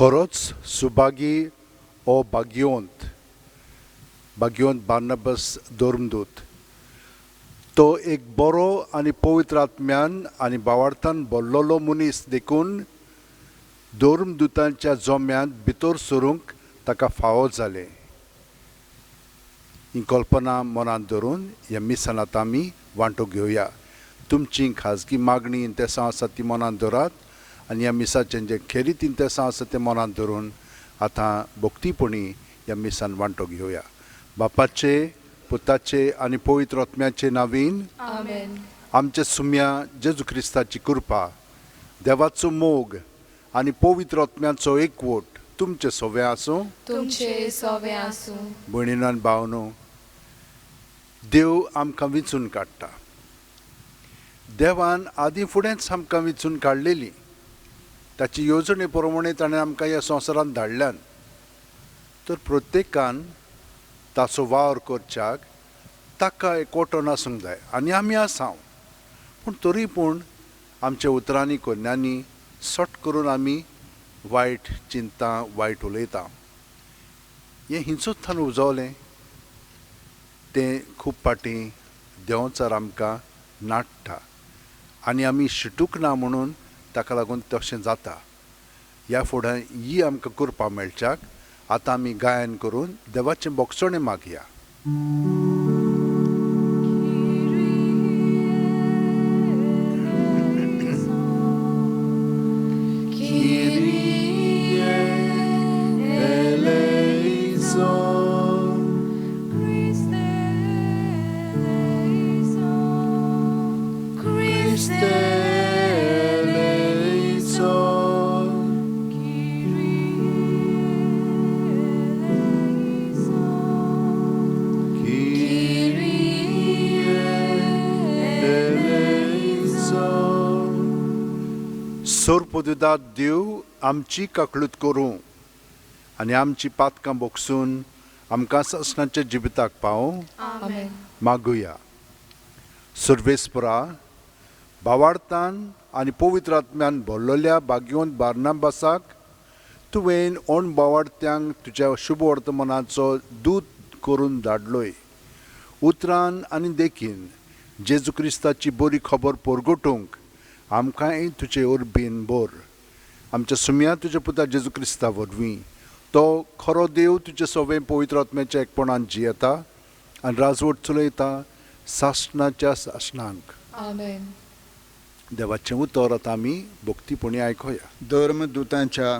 खरोच सुभागी ओ भाग्यवंत भाग्यवंत बार्नबस धर्मदूत. तो एक बरो आनी पवित्र आत्म्यान आनी भावार्थान भरलेलो मनीस देखून धर्मदुतांच्या जम्यांत भितर सरूंक ताका फावो जालें. ही कल्पना मनांत धरून ह्या मिसान आतां आमी वांटो घेवया. तुमची खाजगी मागणी इंतेसांव आसा ती मनांत धरात आनी ह्या मिसाचें जें खेरीत इंतेसांव आसा तें मनांत धरून आतां भक्तीपणी ह्या मिसान वांटो घेवया. बापाचे, पुताचे आनी पवित्र आत्म्याचे नावीन आमेन. आमच्या सुम्या जेजू क्रिस्ताची कृपा, देवाचो मोग आनी पवित्र आत्म्याचो एकवट तुमचे सवे आसूं, तुमचे सोवे आसूं. भयणीनो आनी भावनो, देव आमकां विंचून काडटा. देवान आदीं फुडेंच आमकां विंचून काडलेली. ताची येवजणे प्रमाणे ताणें आमकां ह्या संवसारांत धाडल्यान. तर प्रत्येकान ताचो वावर करच्याक ताका एकवटो नासूंक जाय आनी आमी आसा. पूण तरी पूण आमच्या उतरांनी कोन्यांनी सट करून आमी वायट चिंता, वायट उलयता. हें हिंसोत्थान उजवलें तें खूब फाटीं देंवचार आमकां नाडटा आनी आमी शिटूक ना म्हणून ताका लागून तशें जाता. ह्या फुडें ही आमकां करपा मेळच्याक आतां आमी गायन करून देवाचें बोगसणें मागया. सोरपोदुदात देव आमची काकळूत करूं आनी आमची पातकां बोगसून आमकां सासणाच्या जिविताक पावूं. आमेन. मागुया. सर्वेस्परा, भावार्थान आनी पवित्र आत्म्यान भरलेल्या भाग्यवंत बार्नाबासाक तुवें ओण भावार्थ्यांक तुज्या शुभ वर्तमानाचो दूत करून धाडलोय. उतरान आनी देखीन जेजू क्रिस्ताची बरी खबर परगटूंक आमकांय तुजे उर्बेन बोर. आमच्या सुम्या तुज्या पुता जेजू क्रिस्ता वरवीं तो खरो देव तुजे सवें पवित्र आत्म्याच्या एकपणान जियेता आनी राजवट चलयता सासणाच्या सासणांक. आमेन. देवाचें उतर आतां आमी भक्तीपणी आयकुया. धर्मदुतांच्या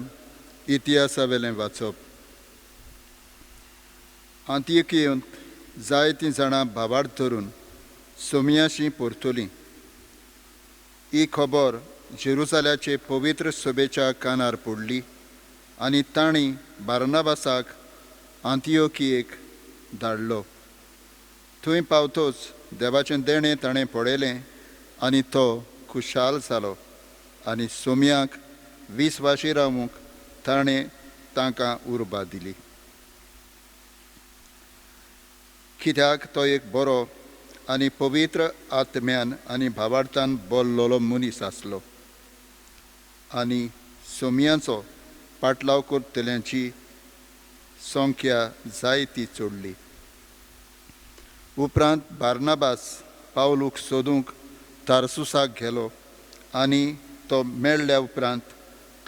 इतिहासावेलें वाचप. आंतियोकियेंत जायतीं जाणां भावार्थ धरून सोमयाशी परतलीं. ही खबर जेरुजाल्याचे पवित्र सभेच्या कानार पडली आनी तांणी बार्नाबासाक आंतियोकियेक धाडलो. थंय पावतच देवाचें देणें ताणें पळयलें आनी तो खुशाल जालो आनी सोमयाक विस्वाशी रावूंक ताणें तांकां उर्बा दिली. कित्याक तो एक बरो आनी पवित्र आत्म्यान आनी भावार्थान बोल्लोलो मनीस आसलो आनी सोमयांचो पाटलाव करतल्यांची संख्या जायती चडली. उपरांत बार्नाबास पावलूक सोदूंक तारसुसाक गेलो आनी तो मेळ्ळ्या उपरांत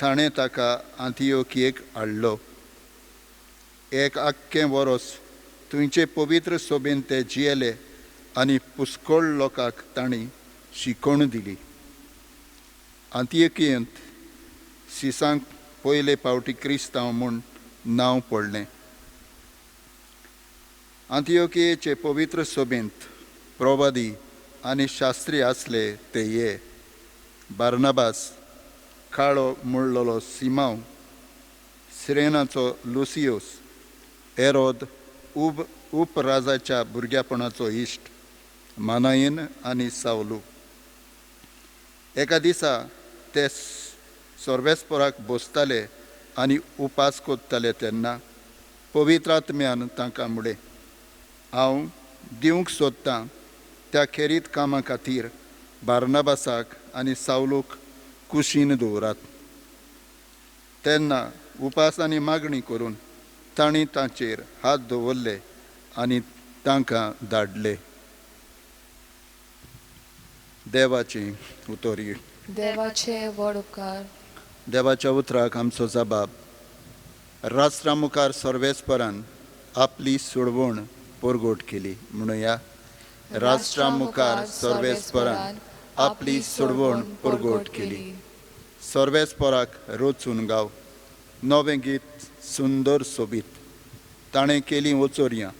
ताणें ताका आंतियोकियेक हाडलो. एक आख्खें वरोस थंयचे पवित्र सोबेन ते जियेले आनी पुस्कोळ लोकांक तांणी शिकवण दिली. आंतियोकियेंत सिसांक पयले फावटी क्रिस्तांव म्हूण नांव पडलें. आंतियोकियेचे पवित्र सोबेंत प्रवादी आनी शास्त्री आसले ते ये बार्नाबास, काळो म्हणलोलो सिमांव, सिरेनाचो लुसियोस, एरोद उब उपराजाच्या भुरग्यापणाचो इश्ट, मानायन आनी सावलू. एका दिसा ते सर्वेस्पराक बसताले आनी उपास कोत्ताले तेन्ना पवित्र आत्म्यान तांकां म्हळें, हांव दिवंक सोदतां त्या खेरीत कामां खातीर बार्नाबासाक आनी सावलूक कुशीन दवरात. तेन्ना उपास आनी मागणी करून तांणी तांचेर हात दवरले आनी तांकां धाडले. देवाची उतोरी. देवाचे व्हड उपकार. देवाच्या उतराक आमचो जबाब. राष्ट्रा मुखार सर्वेस्परान आपली सोडवण परगट केली म्हणुया. राष्ट्रा मुखार सर्वेस्परान आपली सोडवण परगट केली. सर्वेस्पराक रचून गाव नवें गीत सुंदर सोबीत. ताणें केलीं वचोरयां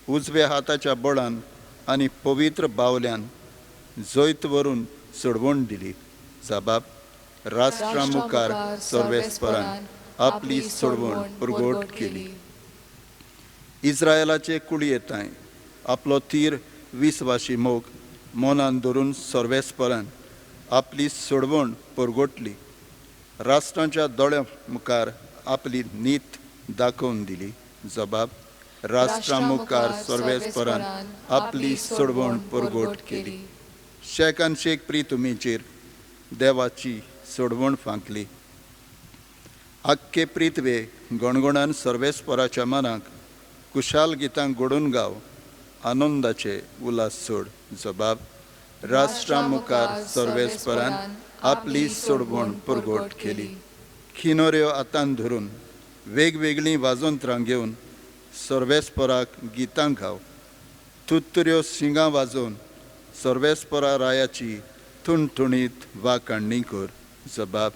उजव्या हाताच्या बळान आनी पवित्र बावल्यान जैत व्हरून सोडवण दिली. जबाब. राष्ट्रा मुखार सर्वेस्परान आपली सोडवण परगट केली. इस्रायलाचे कुळयेतांय आपलो तीर विस्वाशी मोग मनान धरून सर्वेस्परान आपली सोडवण परगटली. राष्ट्रांच्या दोळ्यां मुखार आपली नीत दाखोवन दिली. जबाब. राष्ट्रा मुखार सर्वेस्परान आपली सोडवण परगट केली. शेकान शेक प्रितुमीचेर देवाची सोडवण फांकली. आख्खे प्रिथवे गणगणान सर्वेस्पराच्या मनाक कुशाल गितां घडोवन गाव आनंदाचे उल्हास सोड. जबाब. राष्ट्रा मुखार सर्वेस्परान आपली सोडवण परगट केली. खिनोऱ्यो हातान धरून वेगवेगळीं वाजंत्रां घेवन सर्वेस्पराक गितां गाव. तुत्तुऱ्यो शिंगां वाजोवन सर्वेस्परा रायाची ठुणठुणीत वाकाणणी कर. जबाब.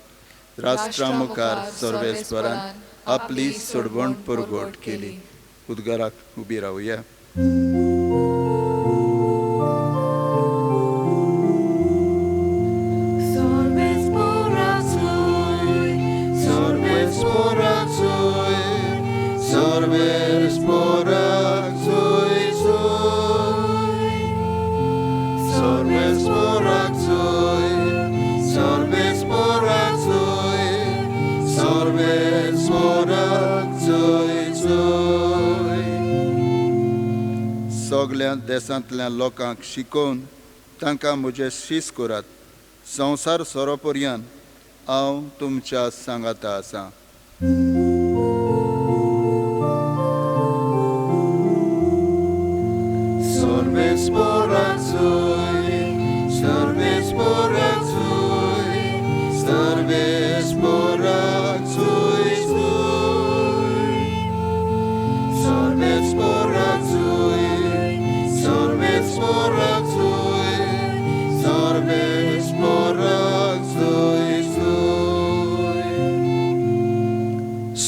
राष्ट्रा मुखार सर्वेस्परान आपली सोडवण परगट केली. उद्गाराक उबी रावया. सगल्या देशांतल्या लोकांक शिकोवन तांकां म्हजें शीस करात. संवसार सोरोपर्यान हांव तुमच्या सांगाता आसा.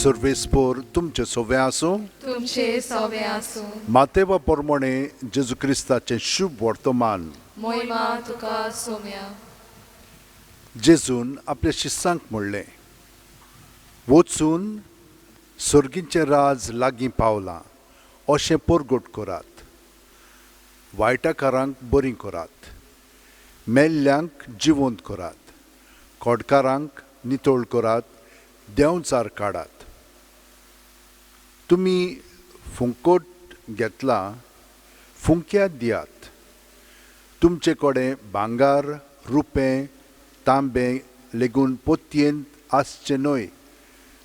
सर्वेस्पोर तुमचे सोवे आसूं. तुमचे सोवे आसूं. मातेवा प्रमाणे जेजू क्रिस्ताचें शुभ वर्तमान. मोहिमा तुका सोम्या. जेजून आपल्या शिस्सांक म्हणलें, वचून सर्गीचें राज लागीं पावलां अशें परगट करात. वायटाकारांक बरीं करात, मेल्ल्यांक जिवंत करात, खोडकारांक नितळ करात, देंवचार काडात. तुमी फुंकोट घेतला फुंक्या दियात. तुमचे कडेन भांगर, रुपें, तांबें लेगून पोतयेंत आसचें न्हय.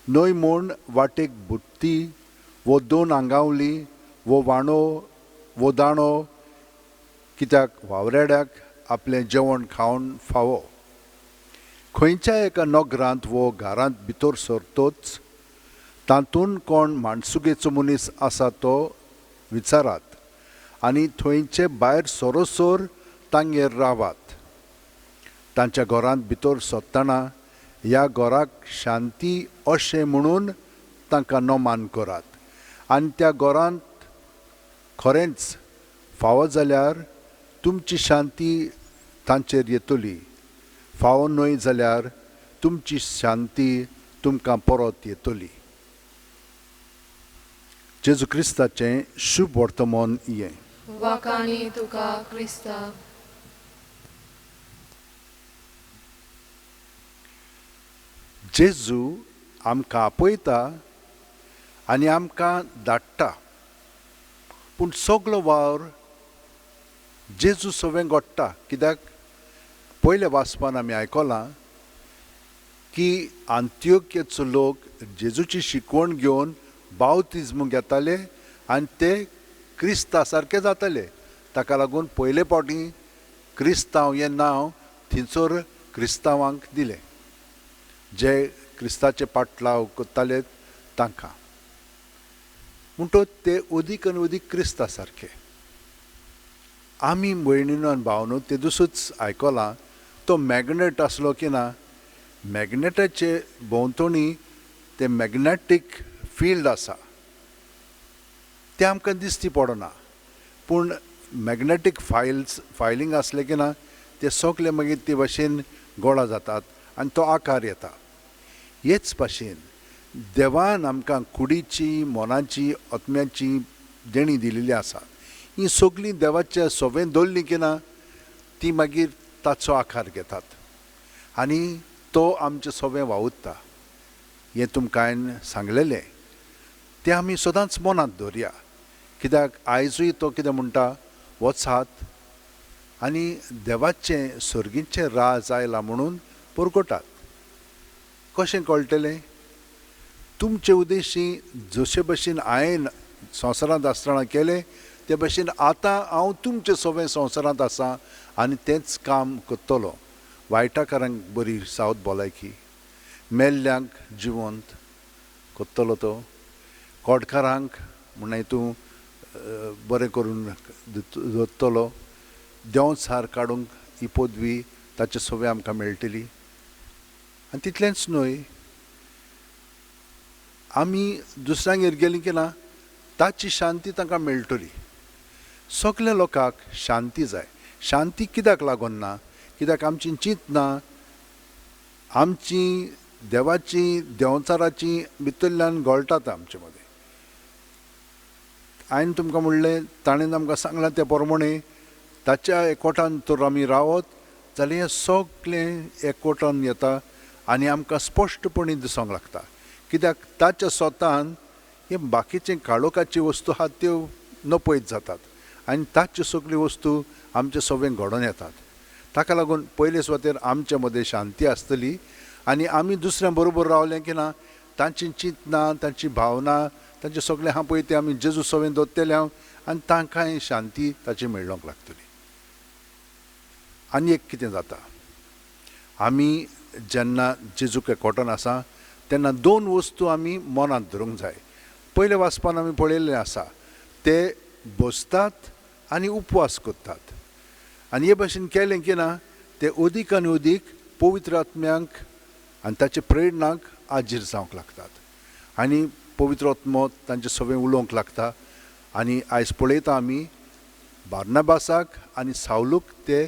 न्हय म्हूण वाटेक बुट्टी वो दोन आंगावली वो वाणो वो दाणो, कित्याक वावरेड्याक आपलें जेवण खावन फावो. खंयच्या एका नगरांत वो घरांत भितर सरतोच तातूंत कोण माणसुगेचो मनीस आसा तो विचारात आनी थंयचे भायर सरोसर तांगेर रावात. तांच्या घरांत भितर सरतना ह्या घराक शांती अशें म्हणून तांकां नमान करात आनी त्या घरांत खरेंच फावो जाल्यार तुमची शांती तांचेर येतली, फावो न्हय जाल्यार तुमची शांती तुमकां परत येतली. जेजू क्रिस्ताचें शुभ वर्तमान हें. वाकाणी तुका क्रिस्ता. जेजू आमकां आपयता आनी आमकां धाडटा, पूण सगलो वावर जेजू सवें घडटा. कित्याक पयल्या वाचपान आमी आयकलां की आंतियोकेचो लोक जेजूची शिकवण घेवन बावतिज्म घेताले आनी ते क्रिस्ता सारके जाताले. ताका लागून पयले फावटी क्रिस्तांव हें नांव थंयसर क्रिस्तांवांक दिलें, जे क्रिस्ताचे पाटलाव करताले तांकां. म्हणटच ते अदीक आनी अदीक क्रिस्ता सारके. आमी भयणीनो आनी भावनो ते दुसूच आयकलां, तो मॅग्नेट आसलो की ना, मॅग्नेटाचे भोंवतणी ते मॅग्नेटीक फिल्ड आसा, तें आमकां दिसती पडना, पूण मॅग्नेटीक फायलींग आसलें की ना ते सगळे मागीर ते भाशेन गोळा जातात आनी तो आकार येता. हेच भाशेन देवान आमकां कुडीची, मनाची, आत्म्याची देणी दिलेली आसा. ही सगळीं देवाच्या सोवें दवरलीं की ना ती मागीर ताचो आकार घेतात आनी तो आमचे सोवें वावुरता. हें तुमकां हांवें सांगलेलें, तें आमी सदांच मनांत दवरया. कित्याक आयजूय तो कितें म्हणटा, वचात आनी देवाचें सर्गीचें राज आयलां म्हणून परगटात. कशें कळटलें? तुमचे उद्देशी जशे भशेन हांवें संवसारांत आसतना केलें ते भशेन आतां हांव तुमचे सगळें संवसारांत आसा आनी तेंच काम करतलो. वायटाकारांक बरी सावत भलायकी, मेल्ल्यांक जिवंत करतलो तो, कोडकारांक म्हणून तूं बरें करून दवरतलो, देंवचार काडूंक ही पदवी ताचे सगळें आमकां मेळटली. आनी तितलेंच न्हय, आमी दुसऱ्यांगेर गेलीं की ना ताची शांती तांकां मेळटली. सगल्या लोकांक शांती जाय. शांती कित्याक लागून ना? कित्याक आमची चिंतना आमची देवाची देंवचाराची भितरल्यान गळटात आमचे मदें. हांवें तुमकां म्हणलें, ताणें आमकां सांगलां तें प्रमाणें ताच्या एकवटान तर आमी रावत जाल्यार हें सगळें एकवटान येता आनी आमकां स्पश्टपणी दिसूंक लागता. कित्याक ताच्या स्वतान हे बाकीचे काळोखाची वस्तू आहात त्यो नपयत जातात आनी ताच्यो सगळ्यो वस्तू आमचे सगळें घडोवन येतात. ताका लागून पयले सुवातेर आमच्या मदें शांती आसतली आनी आमी दुसऱ्यां बरोबर रावलें की ना तांची चिंतना, तांची भावना, तांचे सगळें आहा पळय तें आमी जेजू सवें दवरतले हांव आनी तांकांय शांती ताची मेळोंक लागतली. आनी एक कितें जाता, आमी जेन्ना जेजूक एकवटान आसा तेन्ना दोन वस्तू आमी मनांत धरूंक जाय. पयले वाचपान आमी पळयल्लें आसा, ते बसतात आनी उपवास करतात आनी हे भाशेन केलें की ना ते अदीक आनी अदीक पवित्र आत्म्यांक आनी ताचे प्रेरणाक आजीर जावंक लागतात आनी पवित्र आत्मो तांचे सगळें उलोवंक लागता. आनी आयज पळयता आमी बार्नाबासाक आनी सावलूक ते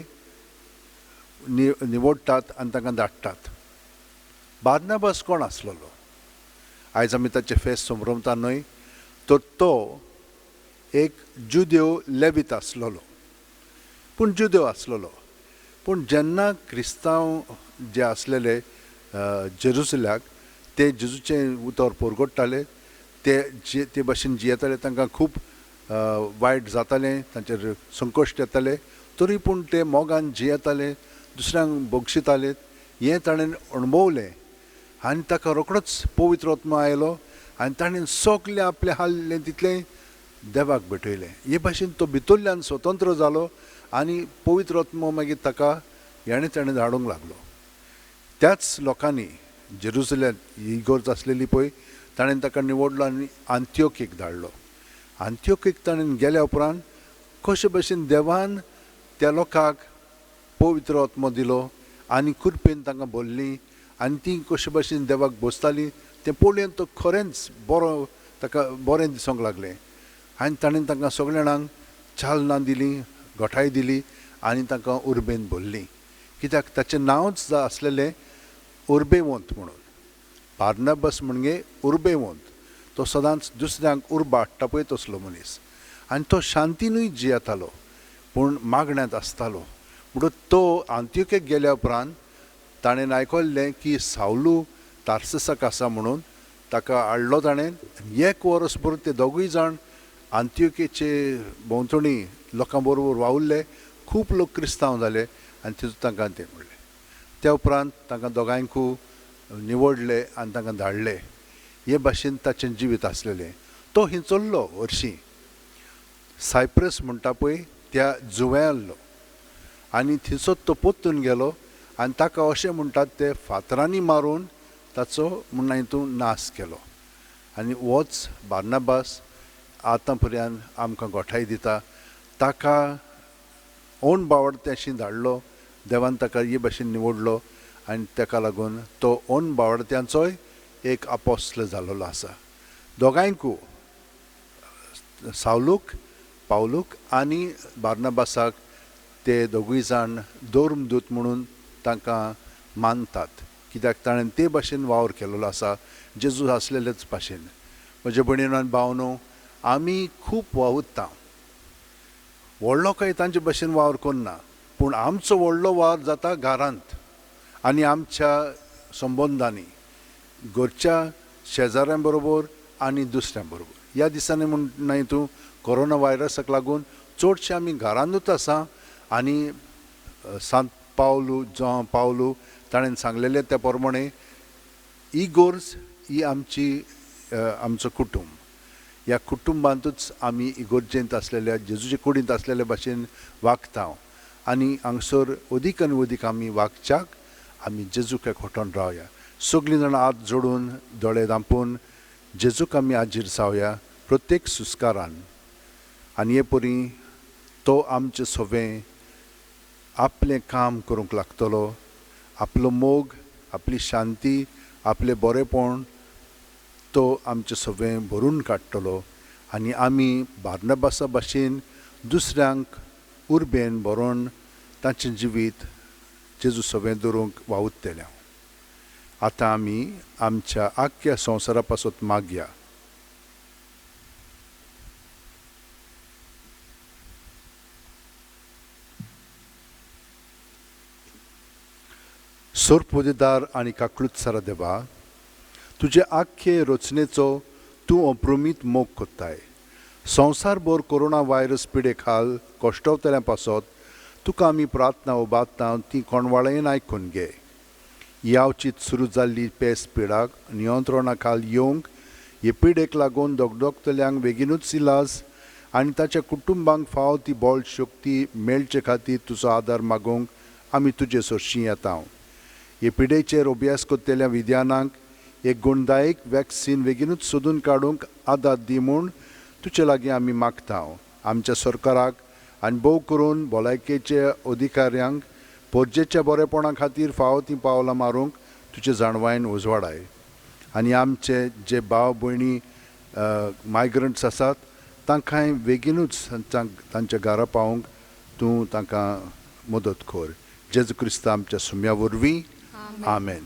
निवडटात आनी तांकां धाडटात. बार्नाबास कोण आसलेलो? आयज आमी ताचें फेस्त संभ्रमता न्हय, तर तो एक जुदेव लेवीत आसलेलो, पूण जुदेव आसलेलो. पूण जेन्ना क्रिस्तांव जे आसलेले जेरुसल्याक ते जेजूचें उतर परगट्टाले, ते जे ते भाशेन जियेताले, तांकां खूब वायट जातालें, तांचेर संकश्ट येताले, तरी पूण ते मोगान जियेताले, दुसऱ्यांक बक्षिताले. हें ताणें अणभवलें आनी ताका रोखडोच पवित्र आत्मो आयलो आनी ताणें सगलें आपलें हाडलें तितलें देवाक भेटयलें. हे भाशेन तो भितरल्यान स्वतंत्र जालो आनी पवित्र आत्मो मागीर ताका हेणें ताणें धाडूंक लागलो. त्याच लोकांनी जेरुसलेम ही इगर्ज आसलेली पळय ताणें ताका निवडलो आनी आंत्योकीक धाडलो. आंत्योकीक ताणें गेल्या उपरांत कशे भशेन देवान त्या लोकांक पवित्र आत्मो दिलो आनी कृपेन तांकां भरलीं आनी तीं कशे भशेन देवाक बसतालीं तें पळोवन तो खरेंच बरो ताका बरें दिसूंक लागलें आनी ताणें तांकां सगल्या जाणांक चालना दिली, घटाय दिली आनी तांकां उर्बेन भरलीं. कित्याक ताचें नांवच आसलेलें उर्बेवंत म्हणून. बार्नाबास म्हणजे उर्बेवंत, तो सदांच दुसऱ्यांक उर्बा हाडटा पळय तसलो मनीस आनी तो शांतीनूय जियेतालो पूण मागण्यांत आसतालो. म्हणून तो आंत्योकेक गेल्या उपरांत ताणें आयकल्लें की सावलू तार्ससाक आसा म्हणून ताका हाडलो ताणें. एक वर्स भर ते दोगूय जाण आंत्योकेचे भोंवतणी लोकां बरोबर वावुरले, खूब लोक क्रिस्तांव जाले आनी तितूंत तांकां तें म्हणलें. त्या उपरांत तांकां दोगांयकूय निवडले आनी तांकां धाडले. हे भाशेन ताचें जिवीत आसलेलें. तो हिंचल्लो हरशीं सायप्रस म्हणटा पळय त्या जुंव्यालो आनी थंयसर तो पोत्तून गेलो आनी ताका अशें म्हणटात ते फातरांनी मारून ताचो म्हणून हितून नाश केलो. आनी होच बार्नाबास आतां पर्यंत आमकां गोठाय दिता. ताका ओन बावडत्याशी धाडलो, देवान ताका हे भाशेन निवडलो आनी ताका लागून तो ओन बावडत्यांचोय एक आपोस्ल जाल्लो आसा. दोगांयकू सावलूक पावलूक आनी बार्नाबासाक ते दोगूय जाण धर्मदूत म्हणून तांकां मानतात, कित्याक ताणें ते भाशेन वावर केल्लो आसा जेजू आसलेलेच भाशेन. म्हजे भयणीनो आनी भावनो, आमी खूब वावुरता, व्हडलो काय तांचे भाशेन वावर करना, पूण आमचो व्हडलो वावर जाता घरांत आनी आमच्या संबंदांनी, घरच्या शेजाऱ्यां बरोबर आनी दुसऱ्यां बरोबर. ह्या दिसांनी म्हण न्हय तूं कोरोना व्हायरसाक लागून चडशे आमी घरांतूच आसा आनी सांत पावलू जावं पावलू ताणें सांगलेलें त्या प्रमाणे ही गोर्ज ही आमची आमचो कुटुंब. ह्या कुटुंबांतूच आमी इगोर्जेंत आसलेल्या जेजूचे कुडींत आसलेल्या भाशेन वागता आनी हांगसर अदीक आनी अदीक आमी वागच्याक आमी जेजूक एकवटून रावया. सगळीं जाणां हात जोडून दोळे धांपून जेजूक आमी आजीर जावया प्रत्येक सुस्कारान. आनी हे परी तो आमचें सवें आपलें काम करूंक लागतलो. आपलो मोग, आपली शांती, आपलें बरेंपण तो आमचें सवें भरून काडटलो आनी आमी बार्नाबासा भाशेन दुसऱ्यांक उर्बेन भरोन तांचें जिवीत जेजू सवें दवरूंक वावुरतले. आतां आमी आमच्या आख्ख्या संवसारा पासत मागया. सोरपोदेदार आनी काकळूत देवा, तुजे आख्खे रचनेचो तूं अप्रमीत मोग कोत्ताय. संवसारभर कोरोना व्हायरस पिडे खाल कश्टवतल्या पासत तुका आमी प्रार्थना उबारता ती कोणवाळेन आयकून घे. यावचीत सुरू जाल्ली पेस पिडाक नियंत्रणा खाल येवंक हे पिडेक लागून दगदगतल्यांक बेगीनूच इलाज आनी ताच्या कुटुंबांक फाव ती बळ शक्ती मेळचे खातीर तुजो आदार मागूंक आमी तुजे सरशीं येता. हे पिडेचेर अभ्यास करतल्या विद्यानांक एक गुणदायक वॅक्सीन बेगीनूच सोदून काडूंक आदार दी म्हूण तुजे लागीं आमी मागता. आमच्या सरकाराक आनी भोव करून भलायकेचे अधिकाऱ्यांक पोरजेच्या बरेपणा खातीर फावो तीं पावलां मारूंक तुजे जाणवायेन उजवाडाय. आनी आमचे जे भाव भयणी मायग्रंट्स आसात तांकांय बेगीनूच तांच्या घरा पावोवंक तूं तांकां मदत कर. जेजू क्रिस्ता आमच्या सुम्या वरवीं, आमेन.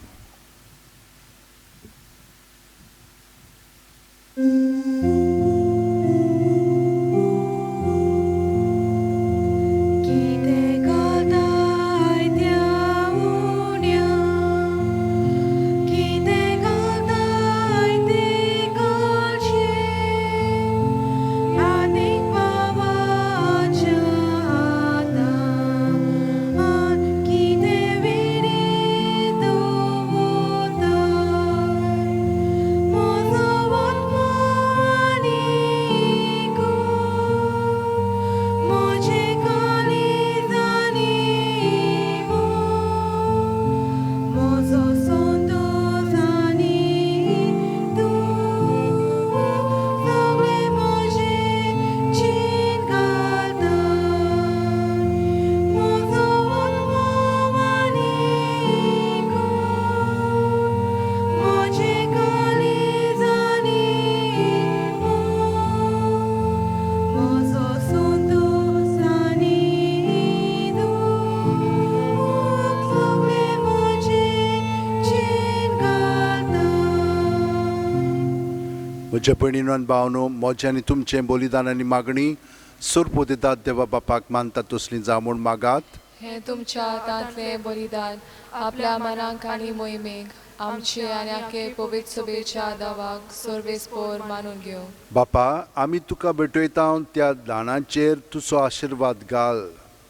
म्हज्या भयणीनो आनी भावनो, म्हजें आनी तुमचें बलिदान आनी मागणी सोरपोदेदात देवा बापाक मानता तसली जावं म्हूण मागात. हें तुमच्या हातांतलें बलिदान आपल्या मनाक आनी मोहिमेक आमचे आनी आखे पवित्र सभेच्या दावाक सर्वेस्पोर मानून घेवं. बापा, आमी तुका भेटयता त्या दाणाचेर तुजो आशिर्वाद घाल.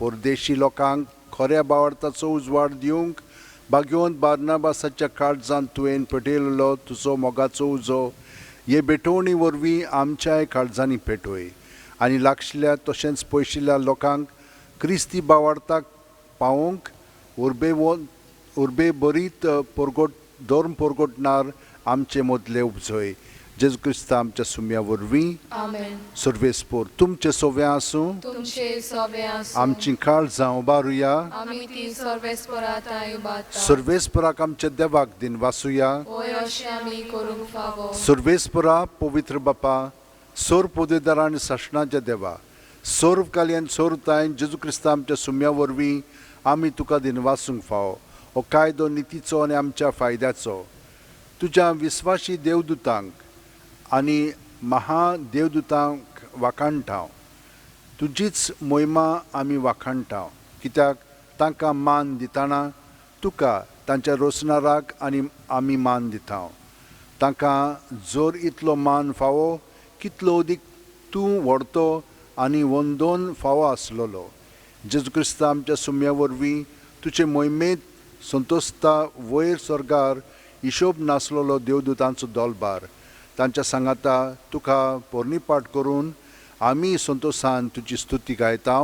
परदेशी लोकांक खऱ्या बावडताचो उजवाड दिवंक भाग्यवंत बार्नाबासाच्या काळजांत तुवें पेटयलेलो तुजो मोगाचो उजो हे भेटवणी वरवीं आमच्याय काळजांनी पेटय आनी लागशिल्ल्या तशेंच पयशिल्ल्या लोकांक क्रिस्ती बावार्थाक पावोवंक उर्बे बरीत परगट धर्म परगटणार आमचे मदले उपजय जेजू क्रिस्ता आमच्या सुम्या वरवीं। आमेन। सर्वेस्पोर तुमचे सोवे आसूं, तुमचे सोवे आसूं। आमची काळजां उबारुया, आमी ती सर्वेस्पोरा तांय उबारता। सर्वेस्पोराक आमच्या देवाक दिन वासुया। होय अशें आमी करूंक फावो। सर्वेस्पोरा पवित्र बापा, सोर पदवेदार आनी सासणाच्या देवा, सर्व कालयन सोरतायन जेजू क्रिस्ता आमच्या सुम्या वरवीं आमी तुका दिनवासूंक फावो। हो कायदो नितीचो आनी आमच्या फायद्याचो। तुज्या विस्वाशी देवदूतांक आनी महादेवदूतांक वाखाणटा, तुजीच मोहिमा आमी वाखाणटा, कित्याक तांकां मान दितना तुका तांच्या रोसणाराक आनी आमी मान दिता। तांकां जर इतलो मान फावो कितलो अदीक तूं व्हडतो आनी वंदोन फावो आसलेलो। जेजू क्रिस्ता आमच्या सुम्या वरवीं तुजे मोहिमेंत संतोषता वयर स्वर्गार हिशोब नासलेलो देवदूतांचो दोलबार तांच्या सांगाता तुका पोरणीपाठ करून आमी संतोषान तुजी स्तुती गायता।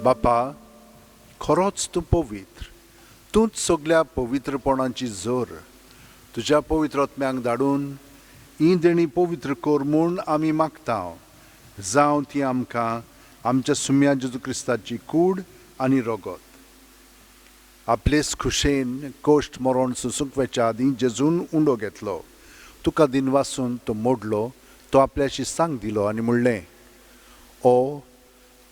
बापा, खरोच तूं पवित्र, तूंच सगल्या पवित्रपणाची जोर। तुज्या पवित्र आत्म्यांक धाडून ही देणी पवित्र कर म्हूण आमी मागता। जावं ती आमकां आमच्या सुम्या जेजू क्रिस्ताची कूड आनी रगत। आपलेच खुशेन कश्ट मरण सोंसूंक वचच्या आदीं जेजून उंडो घेतलो, तुका दिनवासून तो मोडलो, तो आपल्याशी सांग दिलो आनी म्हणलें, ओ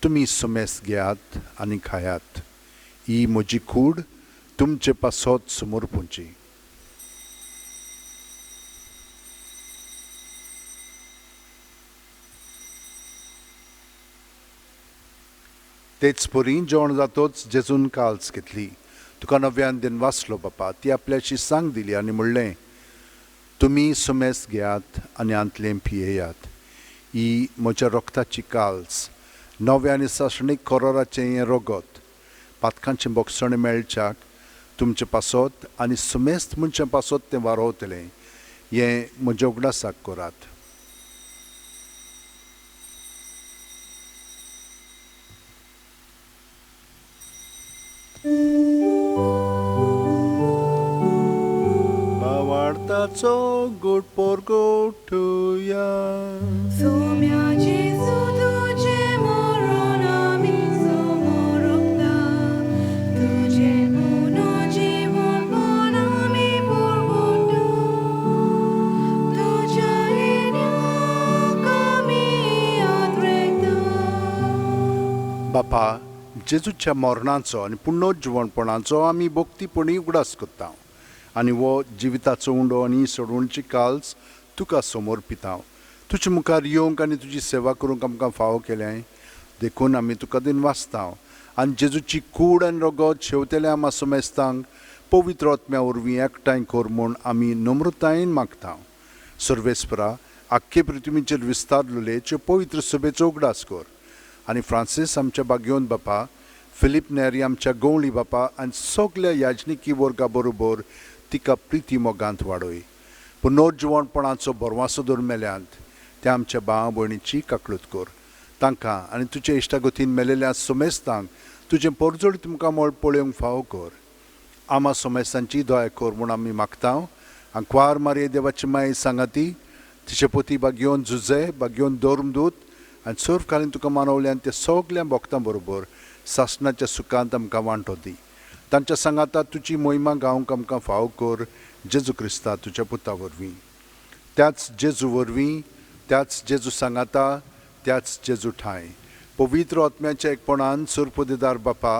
तुमी सुमेस घेयात आनी खायात, ही म्हजी कूड तुमचे पासत समर्पूंची। तेच परी जेवण जातोच जेजून काल्स घेतली, तुका नव्यान दिन वाचलो बापा, ती आपल्याशी सांग दिली आनी म्हणलें, तुमी सुमेस घेयात आनी आंतलें पियेयात, ही म्हज्या रक्ताची काल्स, नव्या आनी सासणीक कोरोराचें हें रगत, पातकांचें बोगसणें मेळच्याक तुमचें पासत आनी सुमेस्त मनशां पासत तें वारोवतलें, हें म्हज्या उगडासाक करात। भावार्थाचो गोड परगटुया। सोम्या जेजू तुजें मरण आमी समर्पता, तुजें पुनर्जीवनपण आमी परगटू, तुज्या येण्याक आमी आद्रेता। बापा, जेजूच्या मरणाचो आनी पुनर्जिवणपणाचो आमी भक्तीपणी उगडास करता आनी हो जिविताचो उंडो आनी सोडवणची काल्स तुका समर्पिता। तुजे मुखार येवंक आनी तुजी सेवा करूंक आमकां फावो केलें, देखून आमी तुका दिनवासता आनी जेजूची कूड आनी रगत शेवतेल्या आमा समेस्तांक पवित्र आत्म्या वरवीं एकठांय कर म्हूण आमी नम्रतायेन मागता. सर्वेस्परा, आख्खे पृथ्वीचेर विस्तारलेले च्यो पवित्र सभेचो उगडास कर आनी फ्रांसीस आमच्या बागयोन बापा, फिलीप नेरी आमच्या गवळी बापा आनी सगल्या याजनिकी वर्गा बरोबर तिका प्रिती मोगांत वाडय. पुनर्जिवणपणाचो बरवासो दवर मेल्यांत त्या आमच्या भाव भयणीची काकळूत कर. तांकां आनी तुजे इश्टागतीन मेलेल्या सोमेस्तांक तुजें परजळीत मुखामळ पळोवंक फावो कर. आमा सोमेस्तांची दया कर म्हूण आमी मागता. आंकवार मारये देवाची माय सांगाती तिचे पोती बागयोन जुजे बागयोन धर्मदूत आनी सर्व तुका मानवल्यान ते सगल्या भक्तां बरोबर सासणाच्या सुखांत आमकां वांटो दी. तांच्या सांगाता तुजी मोहिमा गावंक आमकां फावो कर जेजू क्रिस्ता तुज्या पुता वरवीं. त्याच जेजू वरवीं, त्याच जेजू सांगाता, त्याच जेजू ठांय पवित्र आत्म्याच्या एकपणान सुरपुदेदार बापा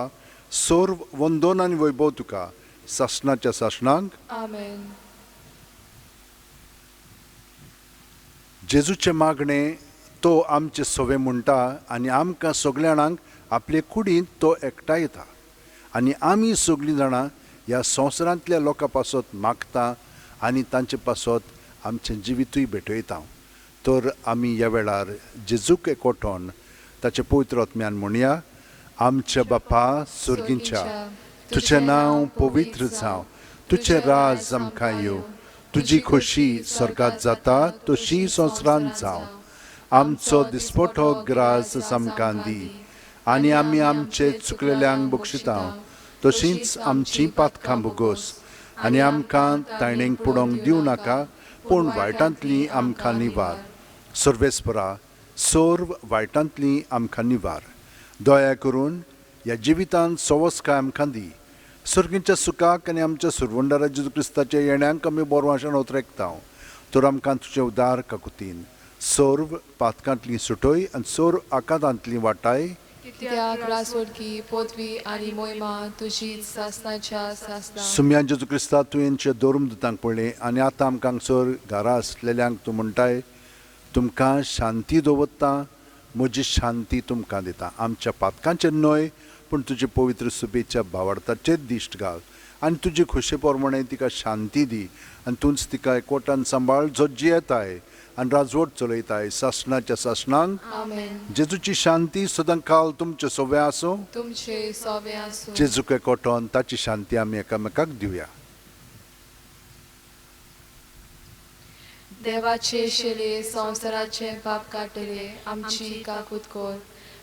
सर्व वंदन आनी वैभव तुका सासणाच्या सासणांक. आमेन. जेजूचें मागणें तो आमचे सवे म्हणटा आनी आमकां सगल्या जाणांक आपले कुडींत तो एकठांयता आनी आमी सगळीं जाणां ह्या संवसारांतल्या लोकां पासत मागता आनी तांचे पासत आमचें जिवितूय भेटयता. तर आमी ह्या वेळार जेजूक एकवटोन ताचे पवित्र आत्म्यान म्हणया, आमच्या बापा सुर्गींच्या, तुजें नांव पवित्र जावं, तुजें राज आमकां येवं, तुजी खोशी स्वर्गात जाता तशी संवसारांत जावं. आमचो दिसपटो ग्रास आमकां दी आनी आमी आमचे चुकलेल्यांक बक्षिता तशींच आमची पातकां भोगोस आनी आमकां ताणेंक पुडोवंक दिवं नाका पूण वायटांतली आमकां निवार. सर्वेस्परा, सर्व वायटांतली आमकां निवार. दया करून ह्या जिवितांत सवसकाय आमकां दी. सर्गीच्या सुखाक आनी आमच्या सुरवंडारा जेजू क्रिस्ताच्या येण्यांक आमी बरवाशान ओतरेकता. तर आमकां तुजें उदार काकुतीन सर्व पातकांतली सुटय आनी सर्व आकांतांतली वाटाय. कित्याक रासवडकी पदवी आनी मोहिमा तुजी सासणाच्या सासणाक. सुम्या जेजू क्रिस्ता, तुवेंच्या धर्मदूतांक पळय आनी आतां आमकां हांगसर घरा आसलेल्यांक तूं म्हणटाय, तुमकां शांती दवरता, म्हजी शांती तुमकां दिता. आमच्या पातकांचेर न्हय पूण तुजे पवित्र सुबेच्या भावार्थाचेर दिश्ट घाल आनी तुजे खोशे प्रमाणे तिका शांती दी आनी तूंच तिका एकवटान सांबाळ जो जियेताय आनी राजवट चलयताय सासणाच्या सासणांक. आमेन. जेजूची शांती सदां काल तुमचे सोवे आसूं. तुमचे सोवे आसूं. जेजूक एकवटोन ताची शांती आमी एकामेकाक दिवया. देवाचे शेलये संवसाराचे पाप काडटले आमची काकूत कर.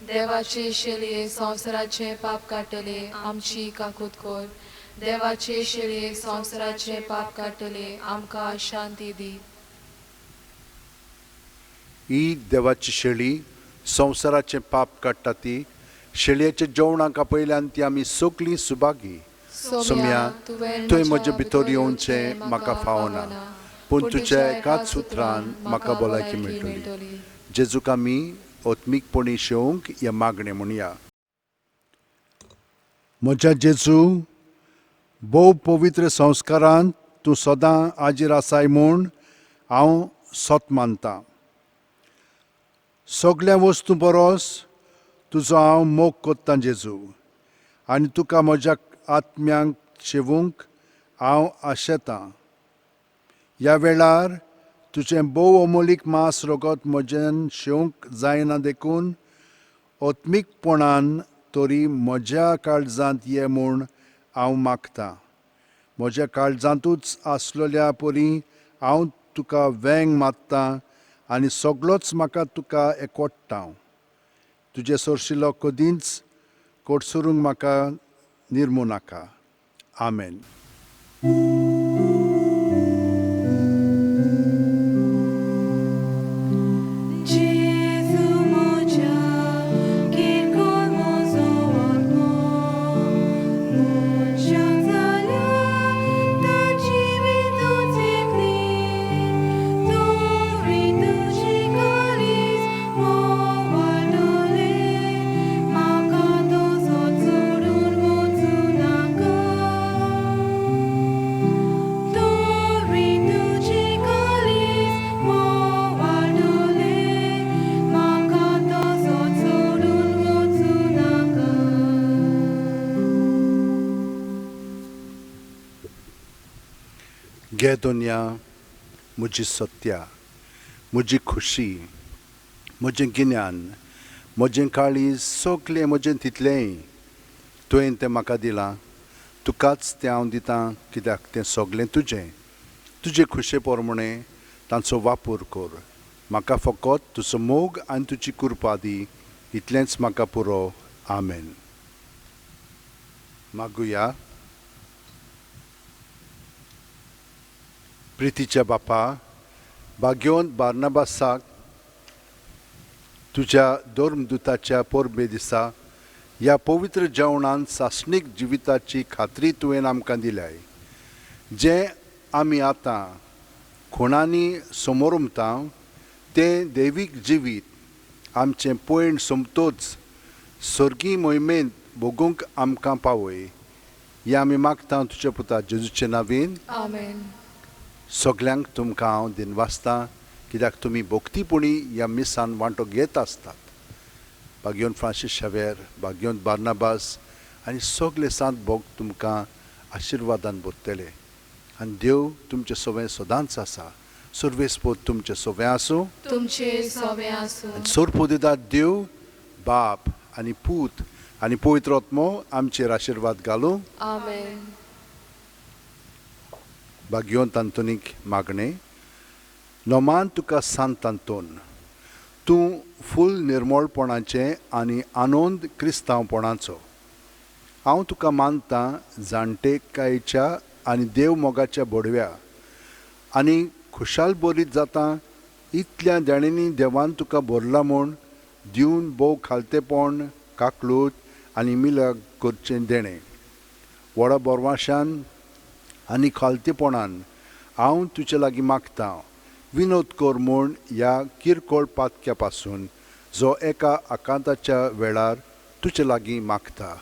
देवाचे शेलये संवसाराचे पाप काडटले आमची काकूत कर. देवाचे शेलये संवसाराचे पाप काडटले आमकां शांती दी. ही देवाची शेळी संवसाराचें पाप काडटा ती शेळयेच्या जेवणाक आपयल्यान ती आमी सगळीं सुभागी. सोम्या, तुवें म्हजे भितर येवचें म्हाका फावना पूण तुज्या एकाच उतरान म्हाका भलायकी मेळटली. जेजूक आमी आत्मीकपणी शेवंक हें मागणें म्हणया. म्हज्या जेजू, भोव पवित्र संस्कारान तूं सदां हाजीर आसाय म्हूण हांव सत मानतां. सगल्या वस्तू परस तुजो हांव मोग कोत्तां जेजू आनी तुका म्हज्या आत्म्यांक शेवूंक हांव आशेतां. ह्या वेळार तुजें भोव अमोलीक मांस रगत म्हज्यान शेवंक जायना देखून आत्मीकपणान तरी म्हज्या काळजांत ये म्हूण हांव मागतां. म्हज्या काळजांतूच आसलेल्या परी हांव तुका वेंग मारतां आनी सगळोच म्हाका तुका एकवट्टा. तुजे सरशिलो कदींच कोटसरूंक म्हाका निर्मू नाका. आमेन. घे दोनया, म्हजी सत्या, म्हजी खुशी, म्हजें गिन्यान, म्हजें काळीज, सगलें म्हजें तितलेंय तुवें तें म्हाका दिलां. तुकाच तें हांव दितां, कित्याक तें सगलें तुजें. तुजे खुशे प्रमाणें तांचो वापर कर. म्हाका फकत तुजो मोग आनी तुजी कृपा दी, इतलेंच म्हाका पुरो. आमेन. मागुया. प्रितीच्या बापा, भाग्यवंत बार्नाबासाक तुज्या धर्मदुताच्या परबे दिसा ह्या पवित्र जेवणान सासणीक जिविताची खात्री तुवें आमकां दिल्याय, जें आमी आतां खुणांनी समोरमता तें दैवीक जिवीत आमचें पयण सोंपतोच सर्गी मोहिमेंत भोगूंक आमकां पावय. हें आमी मागता तुज्या पुता जेजूचे नांवेन. आमेन. सगल्यांक तुमकां हांव दिनवासतां, कित्याक तुमी भक्तीपणी ह्या मिसान वांटो घेत आसतात. भाग्यवंत फ्रांसीस शावेर, भाग्यवंत बार्नाबास आनी सगले सांत भक्त तुमकां आशिर्वादान भरतले आनी देव तुमचे सवें सदांच आसा. सर्वेस्पोद तुमचे सवें आसूं, तुमचे सवें आसूं. आनी सोरपोदेदाद देव बाप आनी पूत आनी पवित्र आत्मो आमचेर आशिर्वाद घालूं. आमेन. भाग्यवंत आंतोनीक मागणें. नोमान तुका सांत आंतोन, तूं फूल निर्मळपणाचें आनी आनंद क्रिस्तांवपणाचो. हांव तुका मानतां जाणटेकायेच्या आनी देव मोगाच्या बोडव्या आनी खुशाल बरीत जाता इतल्या देणेंनी देवान तुका भरला म्हूण दिवन भोव खालतेपण, काकलूत आनी मिलाग करचें देणें. व्हडा बोरवाशान आनी खालतेपणान हांव तुजे लागीं मागतां, विनोद कर म्हूण ह्या किरकोळ पातक्या पासून जो एका आकांताच्या वेळार तुजे लागीं मागता.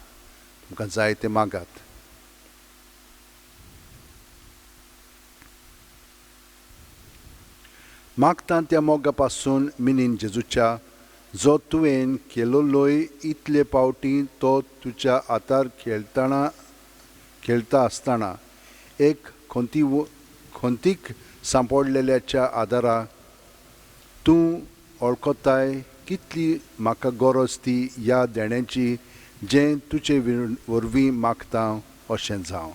तुमकां जाय तें मागात. मागता त्या मोगा पासून मिनीन जेजूच्या, जो तुवें केलोलोय इतले पावटी तो तुज्या हातार खेळटा आसतना एक खंतीक सांपडलेल्याच्या आदारा तूं वळखताय कितली म्हाका गरज ती ह्या देण्याची, जें तुजे वरवीं मागता अशें जावं.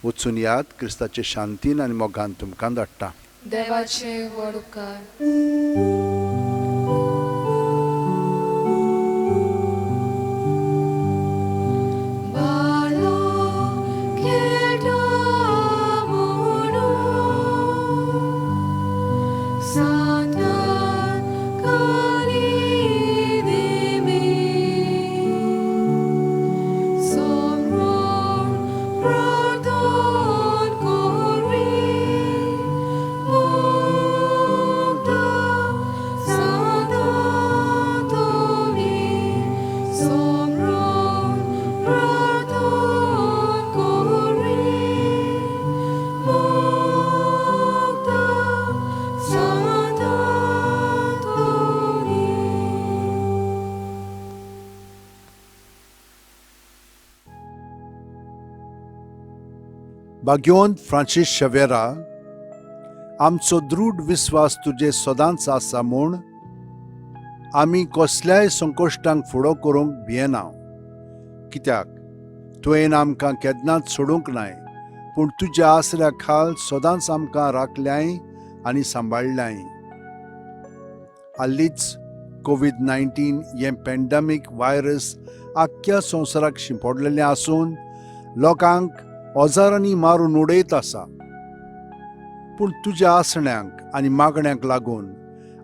वचून याद क्रिस्ताचे शांतीन आनी मोगान तुमकां धाडटा. देवाचे व्हड उपकार. भाग्यवंत फ्रांसीस शवेरा, आमचो दृढ विस्वास तुजे सदांच आसा म्हूण आमी कसल्याय संकश्टांक फुडो करूंक भियेना, कित्याक तुवें आमकां केन्नाच सोडूंक नाय, पूण तुज्या आसऱ्या खाल सदांच आमकां राखल्याय आनी सांबाळ्ळ्याय. हालींच कोवीड-19 हें पॅन्डेमीक व्हायरस आख्ख्या संवसाराक शिंपडलेलें आसून लोकांक हजारांनी मारून उडयत आसा. पूण तुज्या आसण्यांक आनी मागण्यांक लागून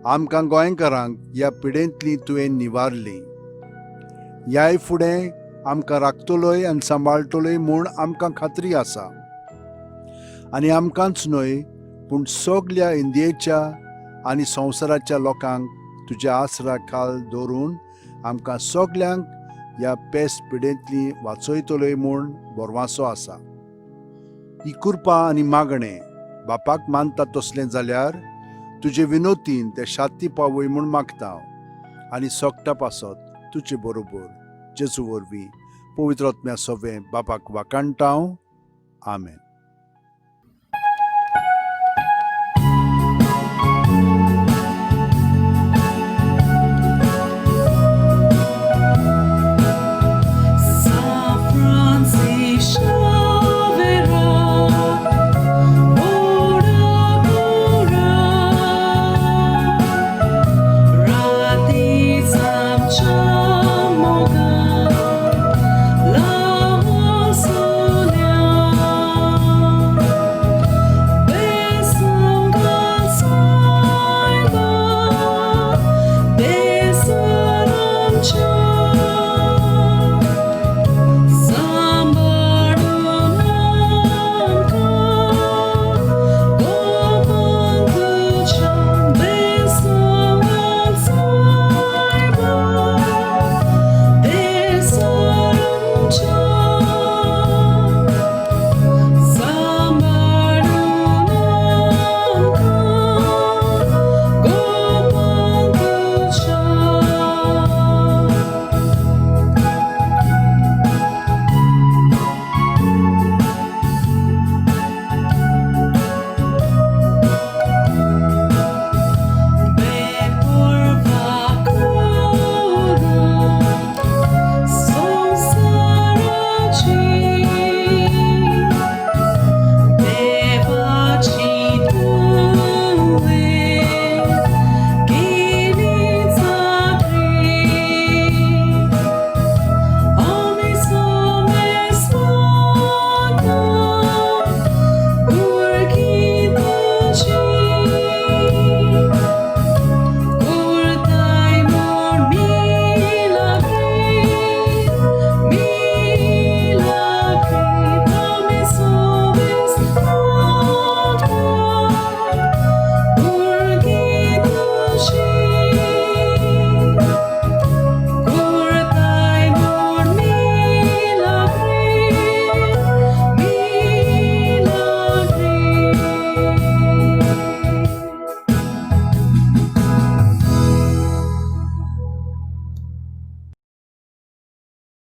आमकां गोंयकारांक ह्या पिडेंतली तुवें निवारली. ह्याय फुडें आमकां राखतलोय आनी सांबाळटलोय म्हूण आमकां खात्री आसा. आनी आमकांच न्हय पूण सगल्या इंडियेच्या आनी संवसाराच्या लोकांक तुज्या आसरा खाल दवरून आमकां सगल्यांक ह्या पेस पिडेंतली वाचयतलोय म्हूण बोरवासो आसा. ही कृपा आनी मागणें बापाक मानता तसलें जाल्यार तुजे विनोतीन ते शांती पावय म्हूण मागता आनी सोगटा पासत तुजे बरोबर जेजू वरवीं पवित्र आत्म्या सोवें बापाक वाकाणटा. आमेन.